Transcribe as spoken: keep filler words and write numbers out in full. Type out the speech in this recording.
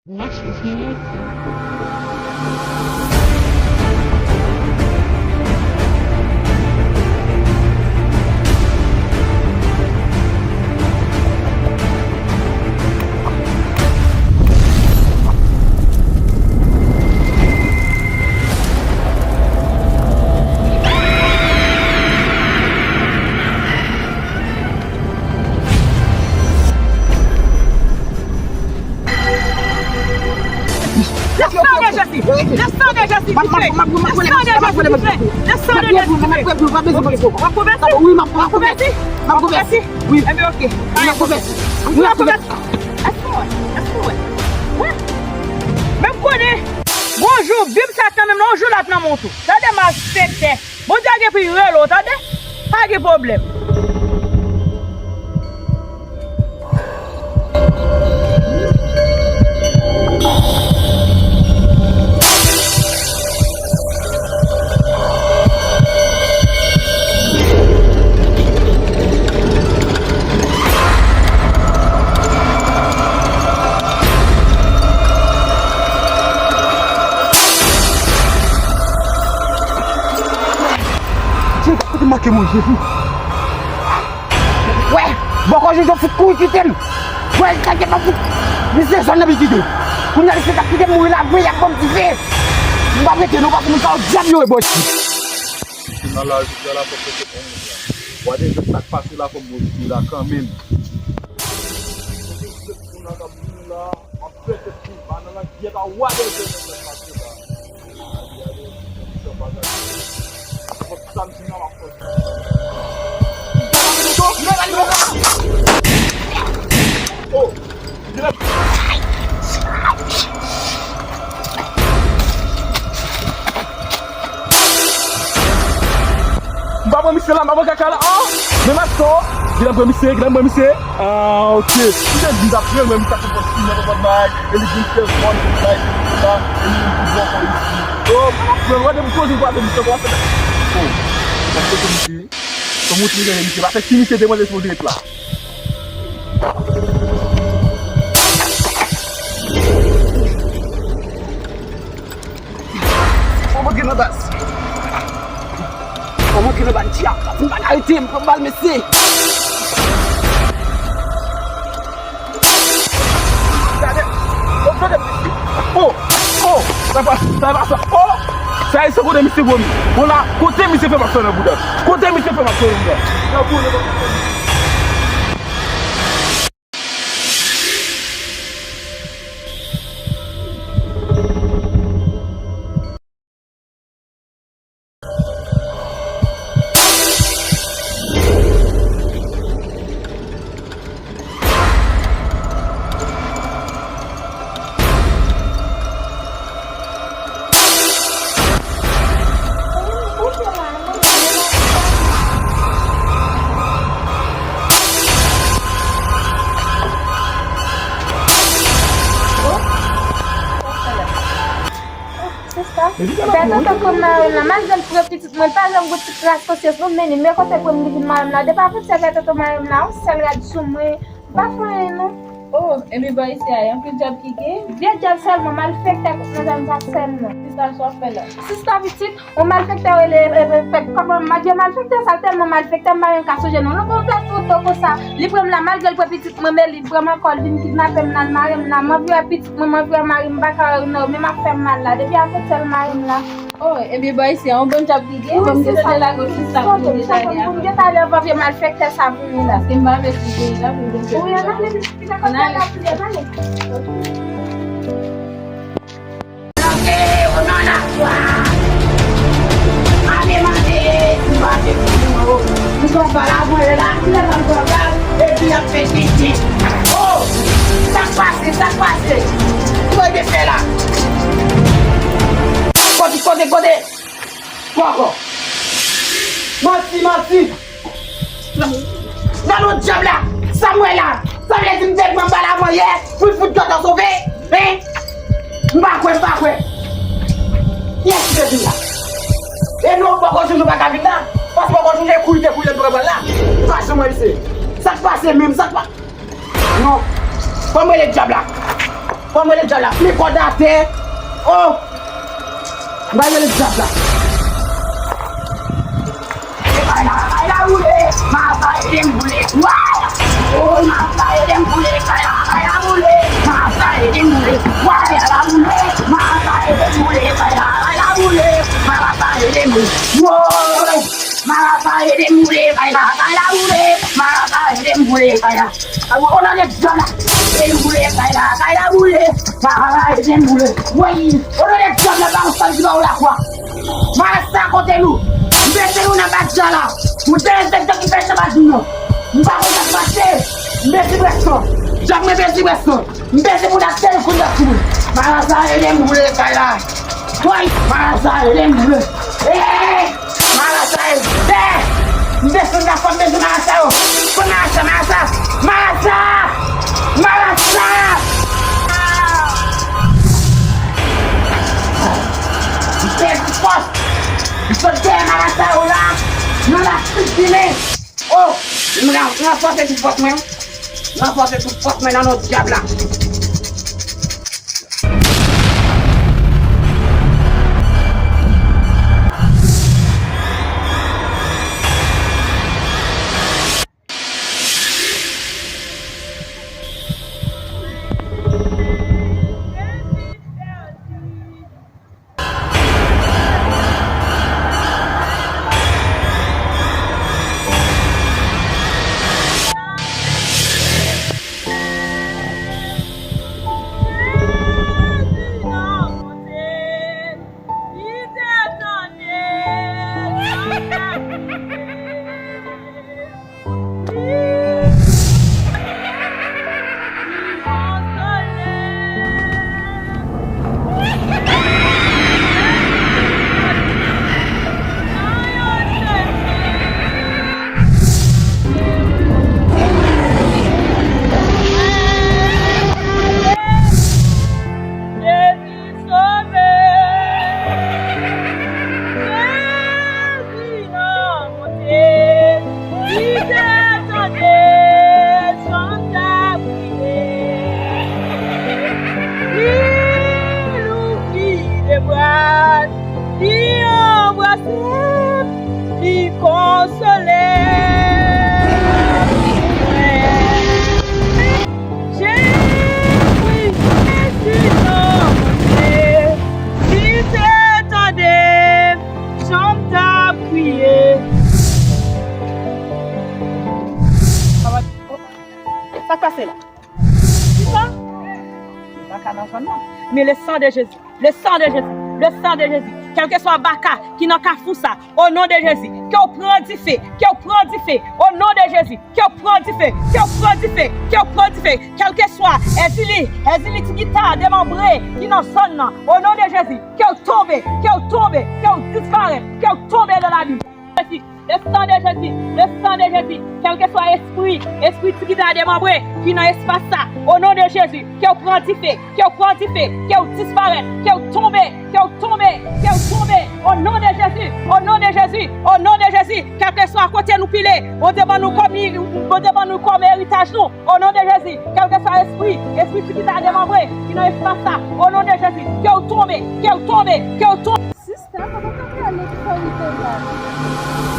Desann de Jezi! Desann de Jezi, silvouplè! Desann de Jezi, silvouplè! Desann de Jezi, silvouplè! W ap konvèti? W ap konvèti? Ebyen, oke. W ap konvèti? Èske w wè? Èske w wè? Wè? Men m konnen, gon jou, Bib sa kanmenm, yon jou l ap nan men w tou. Tande, malfektè! Bondye ap gen pou l rele w, tande? Pa gen pwoblèm. Jezi, kote m manke mouri, Jezi. Wè, bòkò Jojo fout kouri kite m. Wè, sa gen pa fout. Misye sòt nan pitit yo. Kounye a misye t ap kite m mouri la, vre, y ap ban m dife. M p ap rete non, paske moun sa yo dyab yo ye, bòs. Misye nan laj, misye la fòk mete on moun la. Wade, sa k pase la, fòk mwen di la kanmenm. Kote misye moun la k ap vini la, m ap pete kou, pa nan langyèt a wade, se sa k pase la. M pa pran misye la, m pa pran kaka la. Ah! Men masto, gen nan pran misye, gen nan pran misye. Ah, ok. Li te di m t ap pran l, men m ta konprann si nan konprann bagay. E li vin fè zòn, vin bay, se tout sa. E li vin pou bò kò isi. Oh, mwen ap pran, wè, depi koze m kwaze misye, kòman fè? Oh, mwen ap pete misye. Fò m retire misye, pa fè si misye te mande si mwen te ret la. Fò m antre nan baz. Fò m antre nan baz, dyab. Pou m pa arete m, pran bal, mesye. Gade. Oh, gade, mesye. Oh, oh, sa pa, sa pa sa. Oh, sa e se kote misye vomi. Bon la, kote misye fè m ap fè nan bouda? Kote misye fè m ap fè nan bouda? Nan bouda. Sista, pè tonton pran madanm nan, malgre l pran pitit mwen, l pa janm gen ti kras konsyans non, men li, men kote pran m li vin madanm nan, depi avantyè pè tonton madanm nan, yon sèl rad sou mwen, m pa fè anyen non. Oh, ebyen bò isi a, anpil djab ki gen? Vye djab sèlman, malfektè kòk nan zòn sa sèlman. Sista, sa w ap fè la? Sista pitit, yon malfektè rele, e, e, fèk kòman, malgre malfektè sa tèlman malfektè, m pa menm ka sonje non. Lè yon pè tonton konsa, li pran m la, malgre l pran pitit mwen, men li pran m ankò, l vin kidnape m la, l mare m la, m anvi wè pitit mwen, m anvi wè mari m, m pa ka wè non, men m ap fè m mal la, depi avantyè l mare m la. Oh, ebyen bò isi a, yon bon djab li gen, fò m gentan lage sista pou li gentan ale avan. Pou m gentan ale avan vye malfektè sa vini la. Paske m pa vle kite l la, pou m gentan ale. Wi, ann ale, pitit, ann ale. Ann ale. Bloke yo nan lafwa. Ave mande, nou pa te konnen yo. Nou pran bal avan yo la, kilè nan pran bal, epi y ap fè tete. Oh! Sa k pase, sa k pase? Kote de fè la? Kote, kote, kote? Poko. Manti, manti. Nan non dyab la, sa m wè la, sa vle di m te pran bal avan yè, pou l fout djòdò sove, hein? M pa kwè, m pa kwè. Kiyès ki te vin la? E non, poko Jojo pa ka vin la, paske poko Jojo kouri te kouri pran bal la. M pa janm wè misye. Sa k pase menm, sa k pa, non. Fò m rele dyab la. Fò m rele dyab la. Pli kòd atè. Oh! M pral rele dyab la. Kay la, kay la boule, mara sa ede m boule. Way! Oh, mara sa ede m boule, kay la, kay la boule, mara sa ede m boule. Way, kay la boule, mara sa ede m boule, kay la, kay la boule, mara sa ede m boule. Woy! Mara sa ede m boule, kay la, kay la boule, mara sa ede m boule, kay la. Abo, o non de Dye la, ede m boule, kay la, kay la boule, mara sa ede m boule. Woy! O non de Dye la, pa yon sal ki ba ou lakwa. Mara sa kote nou? M pete nou nan badja la. Ou te enspektè ki pete badj nou. M pa konn sa k pase. M pete bwèson. Djab mwen pete bwèson. M pete moun ak tèl kout dòt sou mwen. Mara sa ede m boule kay la. Woy, mara sa ede m boule. Hey! Mara sa ede. M desann nan fòm bezwen mara sa yo. Fò mara sa, mara sa. Mara sa! Mara sa! M pèdi fòs. M sot dèyè mara sa yo la. Nan la fik vini. Oh! M ra-, ranfòse tout fòs mwen. Ranfòse tout fòs mwen nan non dyab la. Sove. Jezi nan monte, li te tande jan m t ap kriye. Li louvri de bra l, li anbrase m, li konsole mwen. Jezi, Jezi nan monte, li te tande jan m t ap kriye. Sa k pase la? Kisa? Li pa ka nan zòn nan. Men le sang de Jésus. Le sang de Jésus, le sang de Jésus. Kèlkeswa baka ki nan kafou sa, o non de Jezi, ke w pran dife, ke w pran dife, o non de Jezi, ke w pran dife, ke w pran dife, ke w pran dife. Kèlkeswa Èzili, Èzili ti gita demanbre ki nan zòn nan, o non de Jezi, ke w tonbe, ke w tonbe, ke w disparèt, ke w tonbe nan labim. Jezi, le sang de Jezi, le sang de Jezi, kèlkeswa espri, espri ti gita demanbre ki nan espas sa, o non de Jezi, ke w pran dife, ke w pran dife, ke w disparèt, ke w tonbe, ke w tonbe, ke w tonbe, o non de Jezi, o non de Jezi, o non de Jezi, kèlkeswa kote nou pile, Bondye ban nou kòm, Bondye ban nou kòm eritaj nou, o non de Jezi, kèlkeswa espri, espri ti gita demanbre ki nan espas sa, o non de Jezi, ke w tonbe, ke w tonbe, ke w tonbe. Sista, kòman w ka pale pou fè rive la?